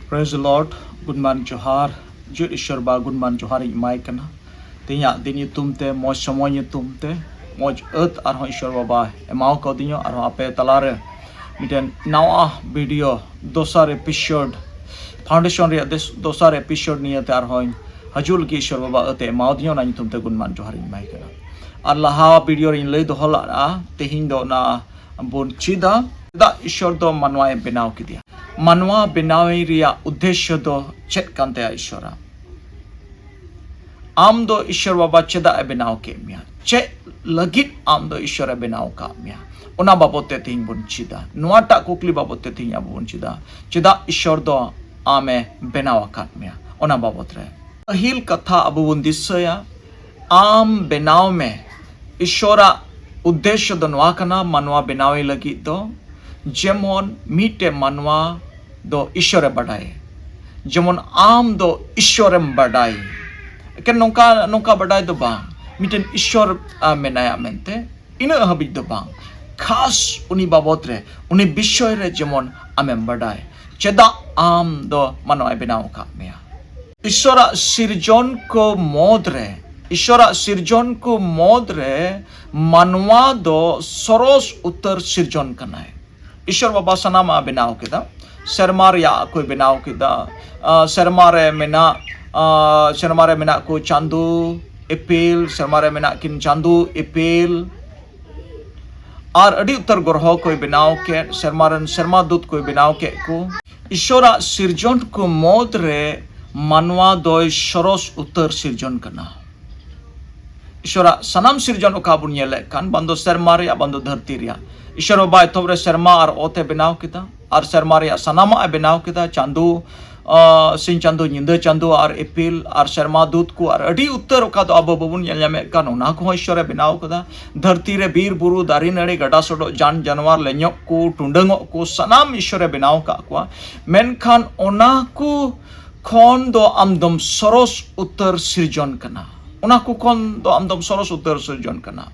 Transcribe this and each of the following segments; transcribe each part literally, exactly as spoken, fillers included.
Praise the Lord, ᱜᱩᱱᱢᱟᱱ ᱡᱚᱦᱟᱨ᱾ ᱡᱩᱫ ᱤᱥᱚᱨ ᱵᱟ ᱜᱩᱱᱢᱟᱱ ᱡᱚᱦᱟᱨ ᱤᱧ ᱮᱢᱟᱭ ᱠᱟᱱᱟ᱾ ᱛᱮᱦᱮᱧᱟᱜ ᱫᱤᱱ ᱧᱩᱛᱩᱢ ᱛᱮ, ᱢᱚᱡᱽ ᱥᱚᱢᱚᱭ ᱧᱩᱛᱩᱢ ᱛᱮ, ᱢᱚᱡᱽ ᱟᱹᱛ ᱟᱨᱦᱚᱸ ᱤᱥᱚᱨ ᱵᱟᱵᱟ ᱮᱢᱟᱣ ᱠᱟᱣᱫᱤᱧᱟ᱾ ᱟᱨᱦᱚᱸ ᱟᱯᱮ ᱛᱟᱞᱟᱨᱮ ᱢᱤᱫᱴᱮᱱ ᱱᱟᱣᱟ ᱵᱷᱤᱰᱤᱭᱳ, ᱫᱚᱥᱟᱨ ᱮᱯᱤᱥᱳᱰ, ᱯᱷᱟᱣᱩᱱᱰᱮᱥᱚᱱ ᱨᱮᱭᱟᱜ ᱫᱮᱥ-, ᱫᱚᱥᱟᱨ ᱮᱯᱤᱥᱳᱰ ᱱᱤᱭᱮᱛᱮ ᱟᱨᱦᱚᱸᱧ ᱦᱤᱡᱩᱜ ᱞᱟᱹᱜᱤᱫ ᱤᱥᱚᱨ ᱵᱟᱵᱟ ᱟᱹᱛᱮ ᱮᱢᱟᱣᱫᱤᱧᱟ, ᱚᱱᱟ ᱧᱩᱛᱩᱢ ᱛᱮ ᱜᱩᱱᱢᱟᱱ ᱡᱚᱦᱟᱨ ᱤᱧ ᱮᱢᱟᱭ ᱠᱟᱱᱟ᱾ ᱟᱨ ᱞᱟᱦᱟ ᱵᱷᱤᱰᱤᱭᱳ ᱨᱤᱧ ᱞᱟᱹᱭ ᱫᱚᱦᱚ ᱞᱮᱫᱼᱟ, ᱛᱮᱦᱮᱧ ᱫᱚ ᱚᱱᱟ ᱵᱚᱱ ᱪᱮᱫᱟ, ᱪᱮᱫᱟᱜ ᱤᱥᱚᱨ ᱫᱚ ᱢᱟᱱᱣᱟᱭ ᱵᱮᱱᱟᱣ ᱠᱮᱫᱮᱭᱟ᱾ ᱢᱟᱱᱣᱟ ᱵᱮᱱᱟᱣ ᱨᱮᱭᱟᱜ ᱩᱫᱽᱫᱮᱥᱥᱚ ᱫᱚ ᱪᱮᱫ ᱠᱟᱱ ᱛᱟᱭᱟ ᱤᱥᱚᱨᱟᱜ? ᱟᱢ ᱫᱚ ᱤᱥᱚᱨ ᱵᱟᱵᱟ ᱪᱮᱫᱟᱜ ᱮ ᱵᱮᱱᱟᱣ ᱠᱮᱫ ᱢᱮᱭᱟ? ᱪᱮᱫ ᱞᱟᱹᱜᱤᱫ ᱟᱢ ᱫᱚ ᱤᱥᱚᱨ ᱮ ᱵᱮᱱᱟᱣ ᱟᱠᱟᱫ ᱢᱮᱭᱟ? ᱚᱱᱟ ᱵᱟᱵᱚᱛ ᱛᱮ ᱛᱮᱦᱮᱧ ᱵᱚᱱ ᱪᱮᱫᱟ᱾ ᱱᱚᱣᱟᱴᱟᱜ ᱠᱩᱠᱞᱤ ᱵᱟᱵᱚᱛ ᱛᱮ ᱛᱮᱦᱮᱧ ᱟᱵᱚ ᱵᱚᱱ ᱪᱮᱫᱟ, ᱪᱮᱫᱟᱜ ᱤᱥᱚᱨ ᱫᱚ ᱟᱢ ᱮ ᱵᱮᱱᱟᱣ ᱟᱠᱟᱫ ᱢᱮᱭᱟ, ᱚᱱᱟ ᱵᱟᱵᱚᱛ ᱨᱮ᱾ ᱯᱟᱹᱦᱤᱞ ᱠᱟᱛᱷᱟ ᱟᱵᱚ ᱵᱚᱱ ᱫᱤᱥᱟᱹᱭᱟ, ᱟᱢ ᱵᱮᱱᱟᱣ ᱢᱮ᱾ ᱤᱥᱚᱨᱟᱜ ᱩᱫᱽᱫᱮᱥᱥᱚ ᱫᱚ ᱱᱚᱣᱟ ᱠᱟᱱᱟ, ᱢᱟᱱᱣᱟ ᱵᱮᱱᱟᱣᱮ ᱞᱟᱹᱜᱤᱫ ᱫᱚ, ᱡᱮᱢᱚᱱ ᱢᱤᱫᱴᱮᱡ ᱢᱟᱱᱣᱟ ᱫᱚ ᱤᱥᱚᱨᱮ ᱵᱟᱰᱟᱭ, ᱡᱮᱢᱚᱱ ᱟᱢ ᱫᱚ ᱤᱥᱚᱨᱮᱢ ᱵᱟᱰᱟᱭ᱾ ᱮᱠᱮᱱ ᱱᱚᱝᱠᱟ, ᱱᱚᱝᱠᱟ ᱵᱟᱰᱟᱭ ᱫᱚ ᱵᱟᱝ, ᱢᱤᱫᱴᱮᱱ ᱤᱥᱚᱨ, ᱟ, ᱢᱮᱱᱟᱭᱟ ᱢᱮᱱᱛᱮ, ᱤᱱᱟᱹᱜ ᱦᱟᱹᱵᱤᱡ ᱫᱚ ᱵᱟᱝ᱾ ᱠᱷᱟᱥ ᱩᱱᱤ ᱵᱟᱵᱚᱛ ᱨᱮ, ᱩᱱᱤ ᱵᱤᱥᱚᱭ ᱨᱮ ᱡᱮᱢᱚᱱ ᱟᱢᱮᱢ ᱵᱟᱰᱟᱭ, ᱪᱮᱫᱟᱜ ᱟᱢ ᱫᱚ ᱢᱟᱱᱣᱟᱭ ᱵᱮᱱᱟᱣ ᱟᱠᱟᱫ ᱢᱮᱭᱟ᱾ ᱤᱥᱚᱨᱟᱜ ᱥᱤᱨᱡᱚᱱ ᱠᱚ ᱢᱩᱫᱽ ᱨᱮ, ᱤᱥᱚᱨᱟᱜ ᱥᱤᱨᱡᱚᱱ ᱠᱚ ᱢᱩᱫᱽ ᱨᱮ ᱢᱟᱱᱣᱟ ᱫᱚ ᱥᱚᱨᱚᱥ ᱩᱛᱟᱹᱨ ᱥᱤᱨᱡᱚᱱ ᱠᱟᱱᱟᱭ᱾ ᱤᱥᱚᱨ ᱵᱟᱵᱟ ᱥᱟᱱᱟᱢᱟᱜ ᱵᱮᱱᱟᱣ ᱠᱮᱫᱟ᱾ ᱥᱮᱨᱢᱟ ᱨᱮᱭᱟᱜ ᱠᱚᱭ ᱵᱮᱱᱟᱣ ᱠᱮᱫᱟ᱾ ᱟ, ᱥᱮᱨᱢᱟ ᱨᱮ ᱢᱮᱱᱟᱜ, ᱟ, ᱥᱮᱨᱢᱟ ᱨᱮ ᱢᱮᱱᱟᱜ ᱠᱚ ᱪᱟᱸᱫᱚ, ᱤᱯᱤᱞ, ᱥᱮᱨᱢᱟ ᱨᱮ ᱢᱮᱱᱟᱜ ᱠᱤᱱ ᱪᱟᱸᱫᱚ, ᱤᱯᱤᱞ, ᱟᱨ ᱟᱹᱰᱤ ᱩᱛᱟᱹᱨ ᱜᱨᱚᱦᱚ ᱠᱚᱭ ᱵᱮᱱᱟᱣ ᱠᱮᱫ, ᱥᱮᱨᱢᱟ ᱨᱮᱱ ᱥᱮᱨᱢᱟ ᱫᱩᱛ ᱠᱚᱭ ᱵᱮᱱᱟᱣ ᱠᱮᱫ ᱠᱚ᱾ ᱤᱥᱚᱨᱟᱜ ᱥᱤᱨᱡᱚᱱ ᱠᱚ ᱢᱩᱫᱽ ᱨᱮ ᱢᱟᱱᱣᱟ ᱫᱚᱭ ᱥᱚᱨᱚᱥ ᱩᱛᱟᱹᱨ ᱥᱤᱨᱡᱚᱱ ᱠᱟᱱᱟ᱾ ᱤᱥᱚᱨᱟᱜ ᱥᱟᱱᱟᱢ ᱥᱤᱨᱡᱚᱱ ᱚᱠᱟ ᱵᱚᱱ ᱧᱮᱞᱮᱫ ᱠᱟᱱ, ᱵᱟᱝ ᱫᱚ ᱥᱮᱨᱢᱟ ᱨᱮᱭᱟᱜ, ᱵᱟᱝ ᱫᱚ ᱫᱷᱟᱹᱨᱛᱤ ᱨᱮᱭᱟᱜ, ᱤᱥᱚᱨ ᱵᱟᱵᱟ ᱮᱛᱚᱦᱚᱵ ᱨᱮ ᱥᱮᱨᱢᱟ ᱟᱨ ᱚᱛ ᱮ ᱵᱮᱱᱟᱣ ᱠᱮᱫᱟ, ᱟᱨ ᱥᱮᱨᱢᱟ ᱨᱮᱭᱟᱜ ᱥᱟᱱᱟᱢᱟᱜ ᱮ ᱵᱮᱱᱟᱣ ᱠᱮᱫᱟ, ᱪᱟᱸᱫᱚ, ᱟ, ᱥᱤᱧ ᱪᱟᱸᱫᱚ, ᱧᱤᱫᱟᱹ ᱪᱟᱸᱫᱚ, ᱟᱨ ᱤᱯᱤᱞ, ᱟᱨ ᱥᱮᱨᱢᱟ ᱫᱩᱛ ᱠᱚ, ᱟᱨ ᱟᱹᱰᱤ ᱩᱛᱟᱹᱨ ᱚᱠᱟ ᱫᱚ ᱟᱵᱚ ᱵᱟᱵᱚᱱ ᱧᱮᱞ ᱧᱟᱢᱮᱫ ᱠᱟᱱ, ᱚᱱᱟ ᱠᱚᱦᱚᱸ ᱤᱥᱚᱨ ᱮ ᱵᱮᱱᱟᱣ ᱠᱟᱫᱟ᱾ ᱫᱷᱟᱹᱨᱛᱤ ᱨᱮ ᱵᱤᱨ ᱵᱩᱨᱩ, ᱫᱟᱨᱮ ᱱᱟᱹᱲᱤ, ᱜᱟᱰᱟ ᱥᱚᱰᱚᱜ, ᱡᱟᱱ ᱡᱟᱱᱣᱟᱨ, ᱞᱮᱧᱚᱜ ᱠᱚ, ᱴᱩᱰᱟᱹᱝᱚᱜ ᱠᱚ, ᱥᱟᱱᱟᱢ ᱤᱥᱚᱨ ᱮ ᱵᱮᱱᱟᱣ ᱟᱠᱟᱫ ᱠᱚᱣᱟ᱾ ᱢᱮᱱᱠᱷᱟᱱ ᱚᱱᱟ ᱠᱚ ᱠᱷᱚᱱ ᱫᱚ ᱟᱢᱫᱚᱢ ᱥᱚᱨᱚᱥ ᱩᱛᱟᱹᱨ ᱥᱤᱨᱡᱚᱱ ᱠᱟᱱᱟ᱾ ᱚᱱᱟ ᱠᱚ ᱠᱷᱚᱱ ᱫᱚ ᱟᱢᱫᱚᱢ ᱥᱚᱨᱚᱥ ᱩᱛᱟᱹᱨ ᱥᱤᱨᱡᱚᱱ ᱠᱟᱱᱟ᱾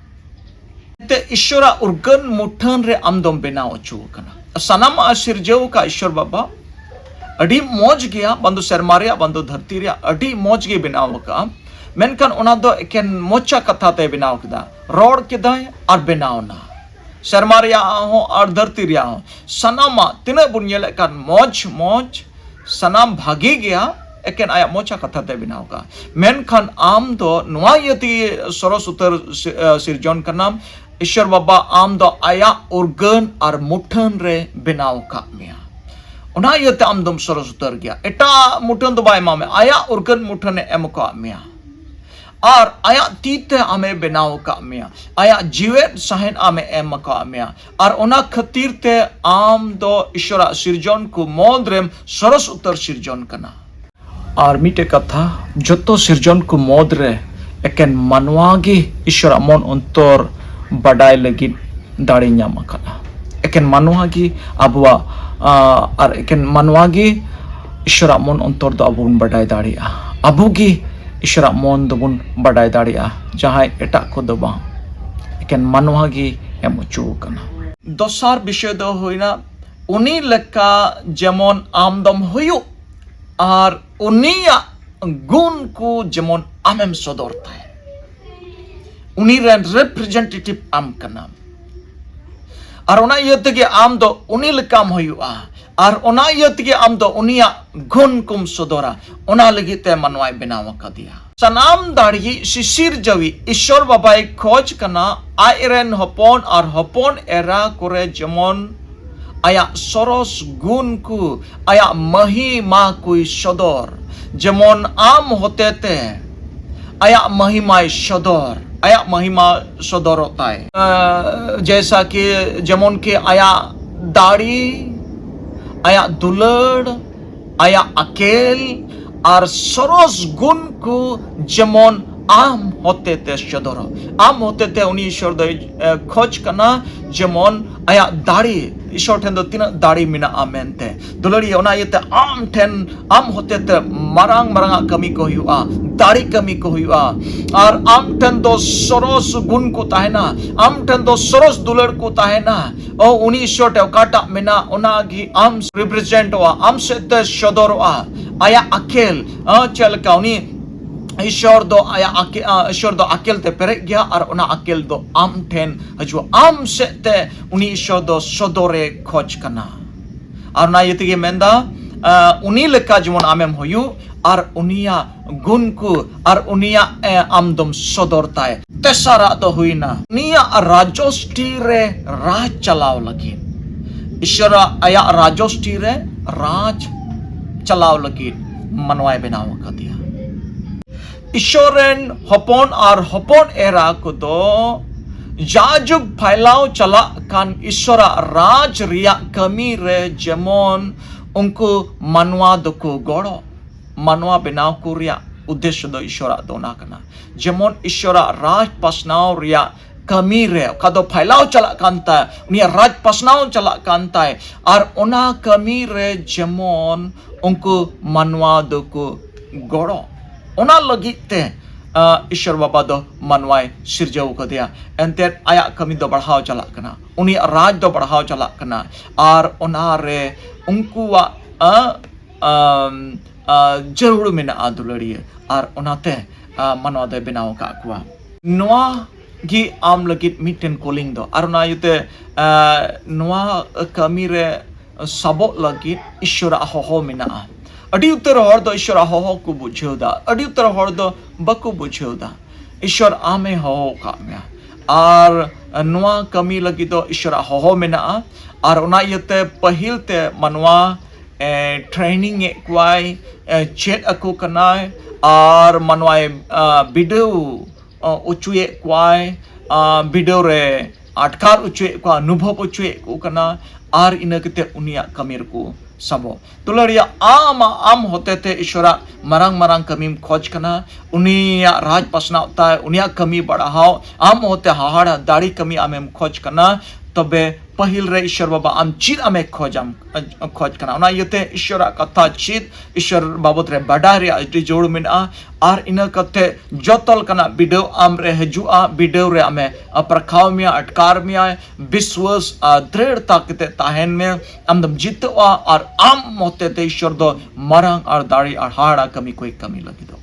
ᱮᱱᱛᱮ ᱤᱥᱚᱨᱟᱜ ᱩᱨᱜᱟᱹᱱ ᱢᱩᱴᱷᱟᱹᱱ ᱨᱮ ᱟᱢᱫᱚᱢ ᱵᱮᱱᱟᱣ ᱦᱚᱪᱚ ᱟᱠᱟᱱᱟ᱾ ᱥᱟᱱᱟᱢᱟᱜ ᱮ ᱥᱤᱨᱡᱟᱹᱣ ᱟᱠᱟᱫ ᱤᱥᱚᱨ ᱵᱟᱵᱟ᱾ ᱟᱹᱰᱤ ᱢᱚᱡᱽ ᱜᱮᱭᱟ, ᱵᱟᱝ ᱫᱚ ᱥᱮᱨᱢᱟ ᱨᱮᱭᱟᱜ, ᱵᱟᱝ ᱫᱚ ᱫᱷᱟᱹᱨᱛᱤ ᱨᱮᱭᱟᱜ, ᱟᱹᱰᱤ ᱢᱚᱡᱽ ᱜᱮ ᱵᱮᱱᱟᱣ ᱟᱠᱟᱫᱼᱟ᱾ ᱢᱮᱱᱠᱷᱟᱱ ᱚᱱᱟ ᱫᱚ ᱮᱠᱮᱱ ᱢᱚᱪᱟ ᱠᱟᱛᱷᱟ ᱛᱮ ᱵᱮᱱᱟᱣ ᱠᱮᱫᱟ, ᱨᱚᱲ ᱠᱮᱫᱟᱭ ᱟᱨ ᱵᱮᱱᱟᱣ ᱮᱱᱟ᱾ ᱥᱮᱨᱢᱟ ᱨᱮᱭᱟᱜ ᱦᱚᱸ ᱟᱨ ᱫᱷᱟᱹᱨᱛᱤ ᱨᱮᱭᱟᱜ ᱦᱚᱸ, ᱥᱟᱱᱟᱢᱟᱜ ᱛᱤᱱᱟᱹᱜ ᱵᱚᱱ ᱧᱮᱞᱮᱫ ᱠᱟᱱ ᱢᱚᱡᱽ ᱢᱚᱡᱽ, ᱥᱟᱱᱟᱢ ᱵᱷᱟᱜᱮ ᱜᱮᱭᱟ, ᱮᱠᱮᱱ ᱟᱭᱟᱜ ᱢᱚᱪᱟ ᱠᱟᱛᱷᱟ ᱛᱮ ᱵᱮᱱᱟᱣ ᱟᱠᱟᱫᱼᱟ᱾ ᱢᱮᱱᱠᱷᱟᱱ ᱟᱢ ᱫᱚ ᱱᱚᱣᱟ ᱤᱭᱟᱹ ᱛᱮᱜᱮ ᱥᱚᱨᱚᱥ ᱩᱛᱟᱹᱨ ᱥᱤ-, ᱟᱹ, ᱥᱤᱨᱡᱚᱱ ᱠᱟᱱᱟᱢ, ᱤᱥᱥᱚᱨ ᱵᱟᱵᱟ, ᱟᱢ ᱫᱚ ᱟᱭᱟᱜ ᱩᱨᱜᱟᱹᱱ ᱟᱨ ᱢᱩᱴᱷᱟᱹᱱ ᱨᱮ ᱵᱮᱱᱟᱣ ᱟᱠᱟᱫ ᱢᱮᱭᱟ᱾ ᱚᱱᱟ ᱤᱭᱟᱹᱛᱮ ᱟᱢ ᱫᱚᱢ ᱥᱚᱨᱚᱥ ᱩᱛᱟᱹᱨ ᱜᱮᱭᱟ᱾ ᱮᱴᱟᱜ ᱢᱩᱴᱷᱟᱹᱱ ᱫᱚ ᱵᱟᱭ ᱮᱢᱟᱜ ᱢᱮᱭᱟ, ᱟᱭᱟᱜ ᱩᱨᱜᱟᱹᱱ ᱢᱩᱴᱷᱟᱹᱱᱮ ᱮᱢ ᱟᱠᱟᱫ ᱢᱮᱭᱟ᱾ ᱟᱨ ᱟᱭᱟᱜ ᱛᱤ ᱛᱮ ᱟᱢᱮ ᱵᱮᱱᱟᱣ ᱟᱠᱟᱫ ᱢᱮᱭᱟ, ᱟᱭᱟᱜ ᱡᱤᱣᱮᱫ ᱥᱟᱦᱮᱫ ᱟᱢᱮ ᱮᱢ ᱟᱠᱟᱫ ᱢᱮᱭᱟ᱾ ᱟᱨ ᱚᱱᱟ ᱠᱷᱟᱹᱛᱤᱨ ᱛᱮ ᱟᱢ ᱫᱚ ᱤᱥᱥᱚᱨᱟᱜ ᱥᱤᱨᱡᱚᱱ ᱠᱚ ᱢᱩᱫᱽ ᱨᱮᱢ ᱥᱚᱨᱚᱥ ᱩᱛᱟᱹᱨ ᱥᱤᱨᱡᱚᱱ ᱠᱟᱱᱟ᱾ ᱟᱨ ᱢᱤᱫᱴᱮᱡ ᱠᱟᱛᱷᱟ, ᱡᱚᱛᱚ ᱥᱤᱨᱡᱚᱱ ᱠᱚ ᱢᱩᱫᱽ ᱨᱮ ᱮᱠᱮᱱ ᱢᱟᱱᱣᱟ ᱜᱮ ᱤᱥᱥᱚᱨᱟᱜ ᱢᱚᱱ ᱚᱱᱛᱚᱨ ᱵᱟᱰᱟᱭ ᱞᱟᱹᱜᱤᱫ ᱫᱟᱲᱮ ᱧᱟᱢ ᱟᱠᱟᱫᱼᱟ᱾ ᱮᱠᱮᱱ ᱢᱟᱱᱣᱟ ᱜᱮ ᱟᱵᱚᱣᱟᱜ, ᱟ, ᱟᱨ ᱮᱠᱮᱱ ᱢᱟᱱᱣᱟ ᱜᱮ ᱤᱥᱥᱚᱨᱟᱜ ᱢᱚᱱ ᱚᱱᱛᱚᱨ ᱫᱚ ᱟᱵᱚ ᱵᱚᱱ ᱵᱟᱰᱟᱭ ᱫᱟᱲᱮᱭᱟᱜᱼᱟ᱾ ᱟᱵᱚ ᱜᱮ ᱤᱥᱥᱚᱨᱟᱜ ᱢᱚᱱ ᱫᱚᱵᱚᱱ ᱵᱟᱰᱟᱭ ᱫᱟᱲᱮᱭᱟᱜᱼᱟ, ᱡᱟᱦᱟᱸᱭ ᱮᱴᱟᱜ ᱠᱚᱫᱚ ᱵᱟᱝ᱾ ᱮᱠᱮᱱ ᱢᱟᱱᱣᱟ ᱜᱮ ᱮᱢ ᱦᱚᱪᱚ ᱟᱠᱟᱱᱟ᱾ ᱫᱚᱥᱟᱨ ᱵᱤᱥᱚᱭ ᱫᱚ ᱦᱩᱭᱱᱟ, ᱩᱱᱤ ᱞᱮᱠᱟ ᱡᱮᱢᱚᱱ ᱟᱢ ᱫᱚᱢ ᱦᱩᱭᱩᱜ ᱟᱨ ᱩᱱᱤᱭᱟᱜ ᱜᱩᱱ ᱠᱚ ᱡᱮᱢᱚᱱ ᱟᱢᱮᱢ ᱥᱚᱫᱚᱨ ᱛᱟᱭ᱾ ᱩᱱᱤ ᱨᱮᱱ ᱨᱤᱯᱨᱮᱡᱮᱱᱴᱮᱴᱤᱵᱷ ᱟᱢ ᱠᱟᱱᱟᱢ᱾ ᱟᱨ ᱚᱱᱟ ᱤᱭᱟᱹ ᱛᱮᱜᱮ ᱟᱢ ᱫᱚ ᱩᱱᱤ ᱞᱮᱠᱟᱢ ᱦᱩᱭᱩᱜᱼᱟ᱾ ᱟᱨ ᱚᱱᱟ ᱤᱭᱟᱹ ᱛᱮᱜᱮ ᱟᱢ ᱫᱚ ᱩᱱᱤᱭᱟᱜ ᱜᱩᱱ ᱠᱚᱢ ᱥᱚᱫᱚᱨᱟ᱾ ᱚᱱᱟ ᱞᱟᱹᱜᱤᱫ ᱛᱮ ᱢᱟᱱᱣᱟᱭ ᱵᱮᱱᱟᱣ ᱟᱠᱟᱫᱮᱭᱟ᱾ ᱥᱟᱱᱟᱢ ᱫᱟᱲᱮᱭᱤᱡ ᱥᱤᱥᱤᱨᱡᱟᱹᱣᱤᱡ ᱤᱥᱥᱚᱨ ᱵᱟᱵᱟᱭ ᱠᱷᱚᱡᱽ ᱠᱟᱱᱟ ᱟᱡ ᱨᱮᱱ ᱦᱚᱯᱚᱱ ᱟᱨ ᱦᱚᱯᱚᱱ ᱮᱨᱟ ᱠᱚᱨᱮ ᱡᱮᱢᱚᱱ ᱟᱭᱟᱜ ᱥᱚᱨᱚᱥ ᱜᱩᱱ ᱠᱚ, ᱟᱭᱟᱜ ᱢᱟᱹᱦᱤᱢᱟ ᱠᱚᱭ ᱥᱚᱫᱚᱨ, ᱡᱮᱢᱚᱱ ᱟᱢ ᱦᱚᱛᱮᱛᱮ ᱟᱭᱟᱜ ᱢᱟᱹᱦᱤᱢᱟᱭ ᱥᱚᱫᱚᱨ, ᱟᱭᱟᱜ ᱢᱟᱹᱦᱤᱢᱟ ᱥᱚᱫᱚᱨᱚᱜ ᱛᱟᱭ᱾ ᱟᱸ, ᱡᱮᱭᱥᱟ ᱠᱤ, ᱡᱮᱢᱚᱱ ᱠᱤ ᱟᱭᱟᱜ ᱫᱟᱲᱮ, ᱟᱭᱟᱜ ᱫᱩᱞᱟᱹᱲ, ᱟᱭᱟᱜ ᱟᱠᱮᱞ ᱟᱨ ᱥᱚᱨᱚᱥ ᱜᱩᱱ ᱠᱚ ᱡᱮᱢᱚᱱ ᱟᱢ ᱦᱚᱛᱮᱛᱮ ᱥᱚᱫᱚᱨᱚᱜ᱾ ᱟᱢ ᱦᱚᱛᱮᱛᱮ ᱩᱱᱤ ᱤᱥᱥᱚᱨ ᱫᱚᱭ, ᱮ, ᱠᱷᱚᱡᱽ ᱠᱟᱱᱟ ᱡᱮᱢᱚᱱ ᱟᱭᱟᱜ ᱫᱟᱲᱮ, ᱤᱥᱥᱚᱨ ᱴᱷᱮᱱ ᱫᱚ ᱛᱤᱱᱟᱹᱜ ᱫᱟᱲᱮ ᱢᱮᱱᱟᱜᱼᱟ ᱢᱮᱱᱛᱮ᱾ ᱫᱩᱞᱟᱹᱲᱤᱭᱟᱹ, ᱚᱱᱟ ᱤᱭᱟᱹᱛᱮ ᱟᱢ ᱴᱷᱮᱱ, ᱟᱢ ᱦᱚᱛᱮᱛᱮ ᱢᱟᱨᱟᱝ ᱢᱟᱨᱟᱝ ᱟᱜ ᱠᱟᱹᱢᱤ ᱠᱚ ᱦᱩᱭᱩᱜᱼᱟ, ᱫᱟᱲᱮ ᱠᱟᱹᱢᱤ ᱠᱚ ᱦᱩᱭᱩᱜᱼᱟ, ᱟᱨ ᱟᱢ ᱴᱷᱮᱱ ᱫᱚ ᱥᱚᱨᱚᱥ ᱜᱩᱱ ᱠᱚ ᱛᱟᱦᱮᱱᱟ, ᱟᱢ ᱴᱷᱮᱱ ᱫᱚ ᱥᱚᱨᱚᱥ ᱫᱩᱞᱟᱹᱲ ᱠᱚ ᱛᱟᱦᱮᱱᱟ᱾ ᱚ, ᱩᱱᱤ ᱤᱥᱚᱨ ᱴᱷᱮᱱ ᱚᱠᱟᱴᱟᱜ ᱢᱮᱱᱟᱜ, ᱚᱱᱟ ᱜᱮ ᱟᱢ ᱨᱤᱯᱨᱮᱡᱮᱱᱴᱚᱜᱼᱟ, ᱟᱢ ᱥᱮᱫ ᱛᱮ ᱥᱚᱫᱚᱨᱚᱜᱼᱟ᱾ ᱟᱭᱟᱜ ᱟᱠᱮᱞ, ᱚ, ᱪᱮᱫ ᱞᱮᱠᱟ ᱩᱱᱤ ᱤᱥᱚᱨ ᱫᱚ ᱟᱭᱟᱜ ᱟᱠᱮ-, ᱟ, ᱤᱥᱚᱨ ᱫᱚ ᱟᱠᱮᱞ ᱛᱮ ᱯᱮᱨᱮᱡ ᱜᱮᱭᱟ, ᱟᱨ ᱚᱱᱟ ᱟᱠᱮᱞ ᱫᱚ ᱟᱢ ᱴᱷᱮᱱ ᱦᱤᱡᱩᱜᱼᱟ᱾ ᱟᱢ ᱥᱮᱫ ᱛᱮ ᱩᱱᱤ ᱤᱥᱚᱨ ᱫᱚ ᱥᱚᱫᱚᱨᱮ ᱠᱷᱚᱡᱽ ᱠᱟᱱᱟ᱾ ᱟᱨ ᱚᱱᱟ ᱤᱭᱟᱹ ᱛᱮᱜᱮ ᱢᱮᱱᱫᱟ, ᱟ, ᱩᱱᱤ ᱞᱮᱠᱟ ᱡᱮᱢᱚᱱ ᱟᱢᱮᱢ ᱦᱩᱭᱩᱜ, ᱟᱨ ᱩᱱᱤᱭᱟᱜ ᱜᱩᱱ ᱠᱚ, ᱟᱨ ᱩᱱᱤᱭᱟᱜ, ᱮ, ᱟᱢ ᱫᱚᱢ ᱥᱚᱫᱚᱨ ᱛᱟᱭ᱾ ᱛᱮᱥᱟᱨᱟᱜ ᱫᱚ ᱦᱩᱭᱱᱟ ᱩᱱᱤᱭᱟᱜ ᱨᱟᱡᱚᱥᱴᱤ ᱨᱮ ᱨᱟᱡᱽ ᱪᱟᱞᱟᱣ ᱞᱟᱹᱜᱤᱫ᱾ ᱤᱥᱚᱨᱟᱜ ᱟᱭᱟᱜ ᱨᱟᱡᱚᱥᱴᱤ ᱨᱮ ᱨᱟᱡᱽ ᱪᱟᱞᱟᱣ ᱞᱟᱹᱜᱤᱫ ᱢᱟᱱᱣᱟᱭ ᱵᱮᱱᱟᱣ ᱟᱠᱟᱫᱮᱭᱟ᱾ ᱤᱥᱚᱨ ᱨᱮᱱ ᱦᱚᱯᱚᱱ ᱟᱨ ᱦᱚᱯᱚᱱ ᱮᱨᱟ ᱠᱚᱫᱚ ᱡᱟᱡᱩᱜᱽ ᱯᱷᱟᱭᱞᱟᱣ ᱪᱟᱞᱟᱜ ᱠᱟᱱ ᱤᱥᱚᱨᱟᱜ ᱨᱟᱡᱽ ᱨᱮᱭᱟᱜ ᱠᱟᱹᱢᱤ ᱨᱮ ᱡᱮᱢᱚᱱ ᱩᱱᱠᱩ ᱢᱟᱱᱣᱟ ᱫᱚᱠᱚ ᱜᱚᱲᱚ, ᱢᱟᱱᱣᱟ ᱵᱮᱱᱟᱣ ᱠᱚ ᱨᱮᱭᱟᱜ ᱩᱫᱽᱫᱮᱥᱚ ᱫᱚ ᱤᱥᱚᱨᱟᱜ ᱫᱚ ᱚᱱᱟ ᱠᱟᱱᱟ, ᱡᱮᱢᱚᱱ ᱤᱥᱚᱨᱟᱜ ᱨᱟᱡᱽ ᱯᱟᱥᱱᱟᱣ ᱨᱮᱭᱟᱜ ᱠᱟᱹᱢᱤ ᱨᱮ ᱚᱠᱟ ᱫᱚ ᱯᱷᱟᱭᱞᱟᱣ ᱪᱟᱞᱟᱜ ᱠᱟᱱ ᱛᱟᱭ, ᱩᱱᱤᱭᱟᱜ ᱨᱟᱡᱽ ᱯᱟᱥᱱᱟᱣ ᱪᱟᱞᱟᱜ ᱠᱟᱱ ᱛᱟᱭ, ᱟᱨ ᱚᱱᱟ ᱠᱟᱹᱢᱤ ᱨᱮ ᱡᱮᱢᱚᱱ ᱩᱱᱠᱩ ᱢᱟᱱᱣᱟ ᱫᱚᱠᱚ ᱜᱚᱲᱚ, ᱚᱱᱟ ᱞᱟᱹᱜᱤᱫ ᱛᱮ, ᱟ, ᱤᱥᱚᱨ ᱵᱟᱵᱟ ᱫᱚ ᱢᱟᱱᱣᱟᱭ ᱥᱤᱨᱡᱟᱹᱣ ᱠᱟᱫᱮᱭᱟ᱾ ᱮᱱᱛᱮᱫ ᱟᱭᱟᱜ ᱠᱟᱹᱢᱤ ᱫᱚ ᱵᱟᱲᱦᱟᱣ ᱪᱟᱞᱟᱜ ᱠᱟᱱᱟ, ᱩᱱᱤᱭᱟᱜ ᱨᱟᱡᱽ ᱫᱚ ᱵᱟᱲᱦᱟᱣ ᱪᱟᱞᱟᱜ ᱠᱟᱱᱟ, ᱟᱨ ᱚᱱᱟ ᱨᱮ ᱩᱱᱠᱩᱣᱟᱜ, ᱟ, ᱟᱢ, ᱟ, ᱡᱟᱹᱨᱩᱲ ᱢᱮᱱᱟᱜᱼᱟ ᱫᱩᱞᱟᱹᱲᱤᱭᱟᱹ, ᱟᱨ ᱚᱱᱟᱛᱮ, ᱟ, ᱢᱟᱱᱣᱟ ᱫᱚᱭ ᱵᱮᱱᱟᱣ ᱟᱠᱟᱫ ᱠᱚᱣᱟ᱾ ᱱᱚᱣᱟ ᱜᱮ ᱟᱢ ᱞᱟᱹᱜᱤᱫ ᱢᱤᱫᱴᱮᱱ ᱠᱚᱞᱤᱝ ᱫᱚ, ᱟᱨ ᱚᱱᱟ ᱤᱭᱟᱹᱛᱮ, ᱟ, ᱱᱚᱣᱟ ᱠᱟᱹᱢᱤ ᱨᱮ ᱥᱟᱵᱚᱜ ᱞᱟᱹᱜᱤᱫ ᱤᱥᱚᱨᱟᱜ ᱦᱚᱦᱚ ᱢᱮᱱᱟᱜᱼᱟ᱾ ᱟᱹᱰᱤ ᱩᱛᱟᱹᱨ ᱦᱚᱲ ᱫᱚ ᱤᱥᱚᱨᱟᱜ ᱦᱚᱦᱚ ᱠᱚ ᱵᱩᱡᱷᱟᱹᱣ ᱫᱟ, ᱟᱹᱰᱤ ᱩᱛᱟᱹᱨ ᱦᱚᱲ ᱫᱚ ᱵᱟᱠᱚ ᱵᱩᱡᱷᱟᱹᱣ ᱫᱟ᱾ ᱤᱥᱚᱨ ᱟᱢᱮ ᱦᱚᱦᱚ ᱟᱠᱟᱫ ᱢᱮᱭᱟ, ᱟᱨ ᱱᱚᱣᱟ ᱠᱟᱹᱢᱤ ᱞᱟᱹᱜᱤᱫ ᱫᱚ ᱤᱥᱚᱨᱟᱜ ᱦᱚᱦᱚ ᱢᱮᱱᱟᱜᱼᱟ᱾ ᱟᱨ ᱚᱱᱟ ᱤᱭᱟᱹᱛᱮ ᱯᱟᱹᱦᱤᱞ ᱛᱮ ᱢᱟᱱᱣᱟ, ᱮ, ᱴᱨᱮᱱᱤᱝ ᱮᱫ ᱠᱚᱣᱟᱭ, ᱮ, ᱪᱮᱫ ᱟᱠᱚ ᱠᱟᱱᱟᱭ, ᱟᱨ ᱢᱟᱱᱣᱟᱭ, ᱟ, ᱵᱤᱰᱟᱹᱣ, ᱟ, ᱚᱪᱚᱭᱮᱫ ᱠᱚᱣᱟᱭ, ᱟ, ᱵᱤᱰᱟᱹᱣ ᱨᱮ ᱟᱴᱠᱟᱨ ᱚᱪᱚᱭᱮᱫ ᱠᱚᱣᱟ, ᱚᱱᱩᱵᱷᱚᱵ ᱚᱪᱚᱭᱮᱫ ᱠᱚ ᱠᱟᱱᱟ, ᱟᱨ ᱤᱱᱟᱹ ᱠᱟᱛᱮ ᱩᱱᱤᱭᱟᱜ ᱠᱟᱹᱢᱤ ᱨᱮᱠᱚ ᱥᱟᱵᱚᱜ᱾ ᱫᱩᱞᱟᱹᱲᱤᱭᱟᱹ, ᱟᱢ, ᱟᱢ ᱦᱚᱛᱮᱛᱮ ᱤᱥᱚᱨᱟᱜ ᱢᱟᱨᱟᱝ ᱢᱟᱨᱟᱝ ᱠᱟᱹᱢᱤᱢ ᱠᱷᱚᱡᱽ ᱠᱟᱱᱟ, ᱩᱱᱤᱭᱟᱜ ᱨᱟᱡᱽ ᱯᱟᱥᱱᱟᱣ ᱛᱟᱭ, ᱩᱱᱤᱭᱟᱜ ᱠᱟᱹᱢᱤ ᱵᱟᱲᱦᱟᱣ, ᱟᱢ ᱦᱚᱛᱮ ᱦᱟᱦᱟᱲᱟ ᱫᱟᱲᱮ ᱠᱟᱹᱢᱤ ᱟᱢᱮᱢ ᱠᱷᱚᱡᱽ ᱠᱟᱱᱟ, ᱛᱚᱵᱮ ᱯᱟᱹᱦᱤᱞ ᱨᱮ ᱤᱥᱚᱨ ᱵᱟᱵᱟ ᱟᱢ ᱪᱮᱫ ᱟᱢᱮ ᱠᱷᱚᱡᱟᱢ, ᱠᱷᱚᱡ ᱠᱟᱱᱟ᱾ ᱚᱱᱟ ᱤᱭᱟᱹᱛᱮ ᱤᱥᱚᱨᱟᱜ ᱠᱟᱛᱷᱟ ᱪᱮᱫ, ᱤᱥᱚᱨ ᱵᱟᱵᱚᱛ ᱨᱮ ᱵᱟᱰᱟᱭ ᱨᱮᱭᱟᱜ ᱟᱹᱰᱤ ᱡᱟᱹᱨᱩᱲ ᱢᱮᱱᱟᱜᱼᱟ᱾ ᱟᱨ ᱤᱱᱟᱹ ᱠᱟᱛᱮ ᱡᱚᱛᱚ ᱞᱮᱠᱟᱱᱟᱜ ᱵᱤᱰᱟᱹᱣ ᱟᱢ ᱨᱮ ᱦᱤᱡᱩᱜᱼᱟ, ᱵᱤᱰᱟᱹᱣ ᱨᱮ ᱟᱢᱮ ᱯᱟᱨᱠᱷᱟᱣ ᱢᱮᱭᱟ, ᱟᱴᱠᱟᱨ ᱢᱮᱭᱟᱭ᱾ ᱵᱤᱥᱣᱟᱥ ᱟᱨ ᱫᱨᱤᱲᱛᱟ ᱠᱟᱛᱮ ᱛᱟᱦᱮᱱ ᱢᱮ, ᱟᱢ ᱫᱚᱢ ᱡᱤᱛᱟᱹᱜᱼᱟ ᱟᱨ ᱟᱢ ᱢᱚᱛᱮ ᱛᱮ ᱤᱥᱚᱨ ᱫᱚ ᱢᱟᱨᱟᱝ ᱟᱨ ᱫᱟᱲᱮ ᱟᱨ ᱦᱟᱦᱟᱲᱟ ᱠᱟᱹᱢᱤ ᱠᱚᱭ ᱠᱟᱹᱢᱤ ᱞᱟᱹᱜᱤᱫᱚᱜ᱾